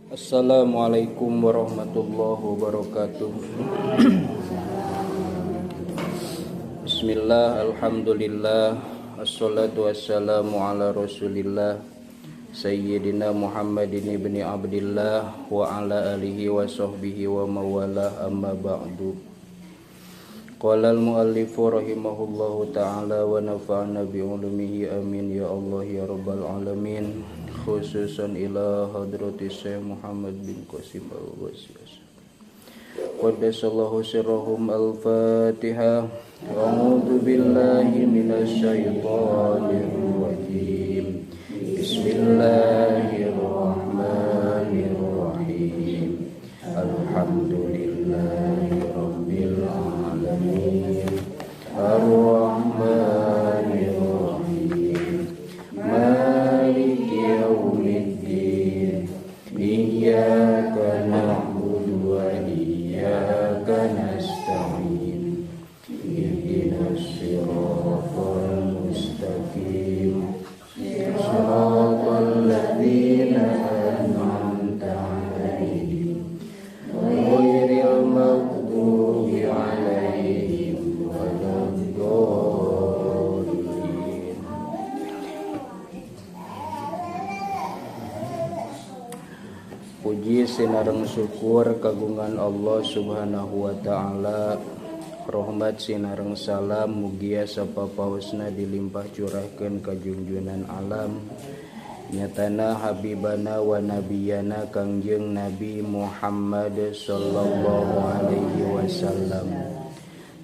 Assalamualaikum warahmatullahi wabarakatuh. Bismillah, alhamdulillah, assalatu wassalamu ala rasulillah Sayyidina Muhammadin ibni Abdillah wa ala alihi wa sahbihi wa mawalah, amma ba'du. Qala al-muallifu rahimahullahu ta'ala wa nafa'ana bi'ulumihi, amin ya Allah ya rabbal alamin. Khususan ila hadrati Syekh Muhammad bin Qasim al-Ghazi. Qaddasallahu sirrahum. Al-Fatihah. A'udzu billahi minasy syaithanir rajim. Bismillahirrahmanirrahim. Alhamdulillahi rabbil alamin. Arrahmanir rahim. Maliki yaumiddin. Iyyaka na'budu wa iyyaka nasta'in. Ihdinas siratal mustaqim. Siratal ladzina an'amta 'alaihim ghairil maghdubi 'alaihim waladdallin. Puji sinareng syukur kagungan Allah Subhanahu wa ta'ala. Rahmat sinareng salam mugia sapapaosna dilimpah curahkeun ka junjunan alam nyatana habibana wa nabiyana Kangjeng Nabi Muhammad sallallahu alaihi wasallam.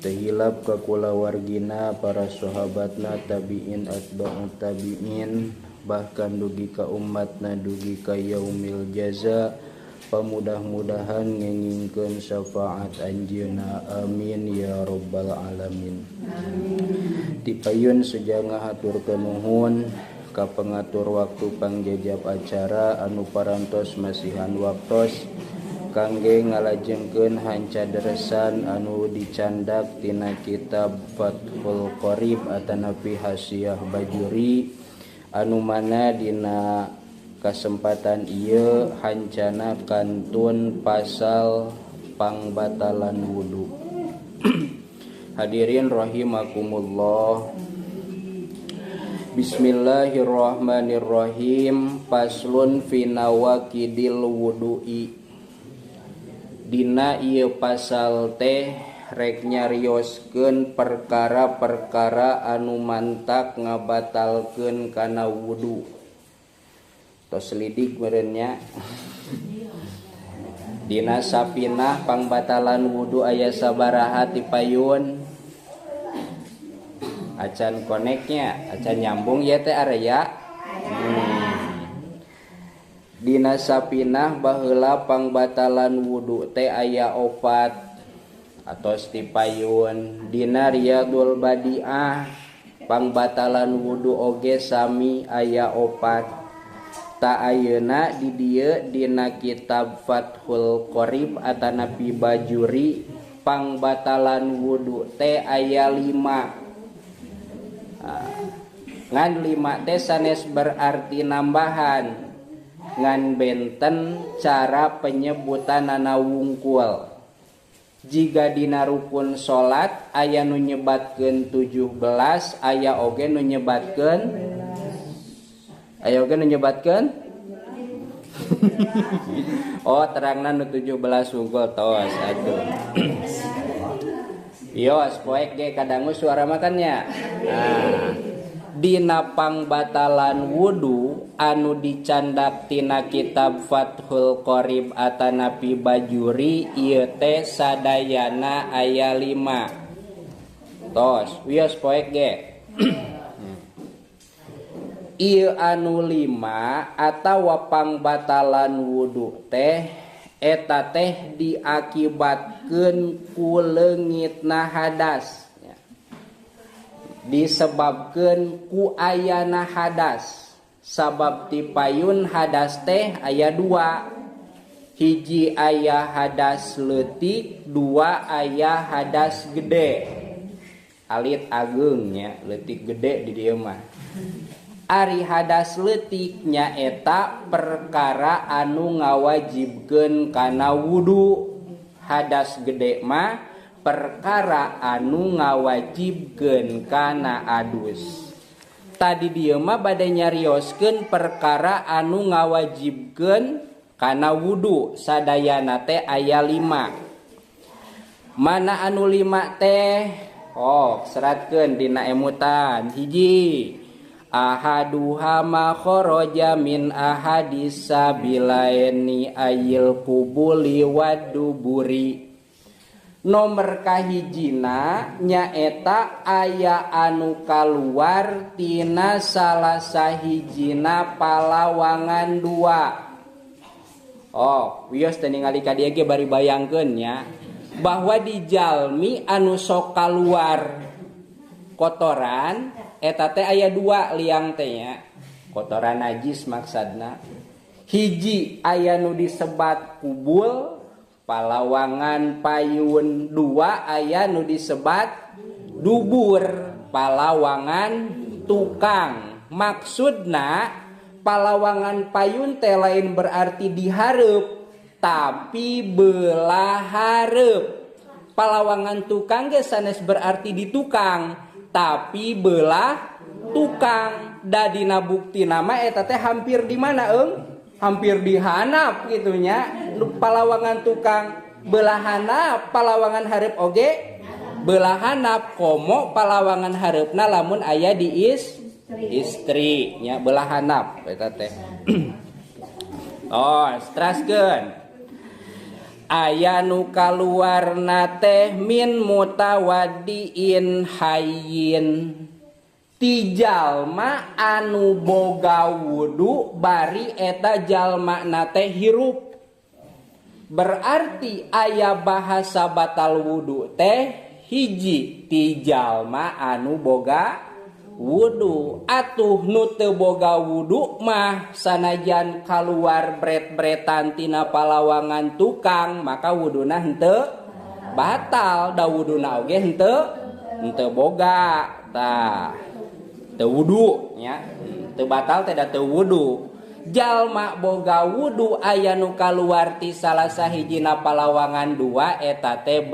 Teu hilap ka kulawargina, para sahabatna, tabiin, atba'ut tabiin, bahkan dugi ka umatna dugi ka yaumil jaza. Pamudah-mudahan ngengingkeun syafaat anjeunna, amin ya rabbal alamin. Amin. Tipayun sejanga haturkeun nuhun ka pengatur waktu pangjejap acara anu parantos masihan waktos kangge ngalajengkeun hanca deresan anu dicandak tina kitab Fathul Qorib atanapi Hasyiah Bajuri, anu mana dina kasempatan ieu hancana kantun pasal pangbatalan wudu. Hadirin rahimakumullah. Bismillahirrahmanirrahim. Paslun fi nawaqidil wudu'i. Dina ieu pasal teh rek nyarioskeun perkara-perkara anu mantak ngabatalkeun kana wudu. Tos lidik meureunnya. Dina sapinah pangbatalan wudu aya sabaraha ti payun? Acan koneknya, acan nyambung ya teh area. Dina sapinah baheula pangbatalan wudu teh aya opat atos ti payun. Dina Riyadul Badiah pangbatalan wudu oge sami aya opat. Ta ayeuna di dieu dina kitab Fathul Qorib atanapi Bajuri pangbatalan wudu teh aya 5. Ngan 5 teh sanes berarti nambahan, ngan benten cara penyebutanana wungkul. Jiga dina rukun salat aya nu nyebatkeun 17, aya oge nu nyebatkeun ayo kan nyebatkeun. Oh, terangna nu 17 wungkul tos atuh. Yos poek ge kadangu suara makannya. Nah, dina pangbatalan wudu anu dicandak tina kitab Fathul Qorib atanapi Bajuri ieu teh sadayana aya 5. Tos, wios poek ge. Ieu anu 5 atawa pangbatalan wudu teh eta teh diakibatkeun ku leungitna hadas, disebabkeun ku ayana hadas. Sabab tipayun hadas teh aya 2, hiji aya hadas leutik, 2 aya hadas gede. Alit ageung nya, leutik gede di dieu mah. Ari hadas leutik nyaeta perkara anu ngawajibkeun kana wudu. Hadas gede mah perkara anu ngawajibkeun kana adus. Tadi dieu mah bade nyarioskeun perkara anu ngawajibkeun kana wudu. Sadayana teh aya 5. Mana anu 5 teh? Oh, seratkeun dina emutan. Hiji, ahaduha ma kharaja min ahadis sabilaini ayil kubuli waduburi. Nomor kahijina nyaeta aya anu kaluar tina salah sahijina palawangan dua. Oh, wios teh ningali ka dieu ge bari bayangkeun nya bahwa di jalmi anu sok kaluar kotoran eta teh aya dua liang teh nya. Kotoran najis maksudna. Hiji aya nu disebat kubul palawangan payun, dua aya nu disebat dubur palawangan tukang. Maksudna palawangan payun teh lain berarti dihareup tapi belah hareup. Palawangan tukang ge sanes berarti di tukang tapi belah tukang. Da dina bukti nama eta teh hampir di mana eung? Hampir dihanap gitu nya. Palawangan tukang belah hanap, palawangan hareup oge belah hanap, komo palawangan hareupna lamun aya di istri nya belah hanap eta teh. Oh, teraskeun. Aya nu kaluarna teh min mutawaddiin hayyin. Ti jalma anu boga wudu bari eta jalma na teh hirup. Berarti aya bahasa batal wudu teh hiji ti jalma anu boga wudu. Atuh nu teu boga wudu mah sanajan kaluar bret-bretan tina palawangan tukang maka wuduna henteu batal, da wuduna oge henteu boga. Tah teu wudu nya, teu batal teh da teu wudu. Jalma boga wudu aya nu kaluar ti salah sahijina palawangan dua eta teh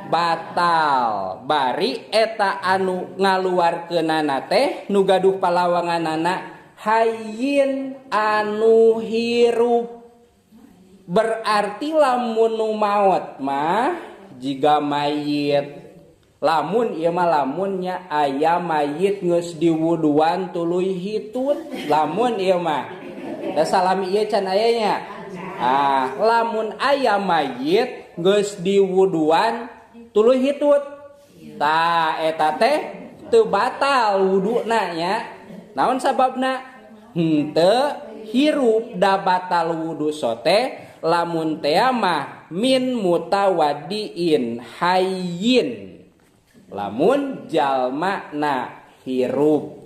batal. Bari eta anu ngaluarkeunana teh nu gaduh palawanganana hayyin anu hirup. Berarti lamun nu maot mah jiga mayit. Lamun ieu mah lamunnya aya mayit geus diwuduan tuluy hitut. Lamun ieu mah da salami ieu can aya nya. Ah, lamun aya mayit geus diwuduan tuluy hitut. Tah eta teh teu batal wuduna nya. Naon sababna? Henteu hirup da batal wudu sote lamun teh mah min mutawaddiin hayyin. Lamun jalma na hirup.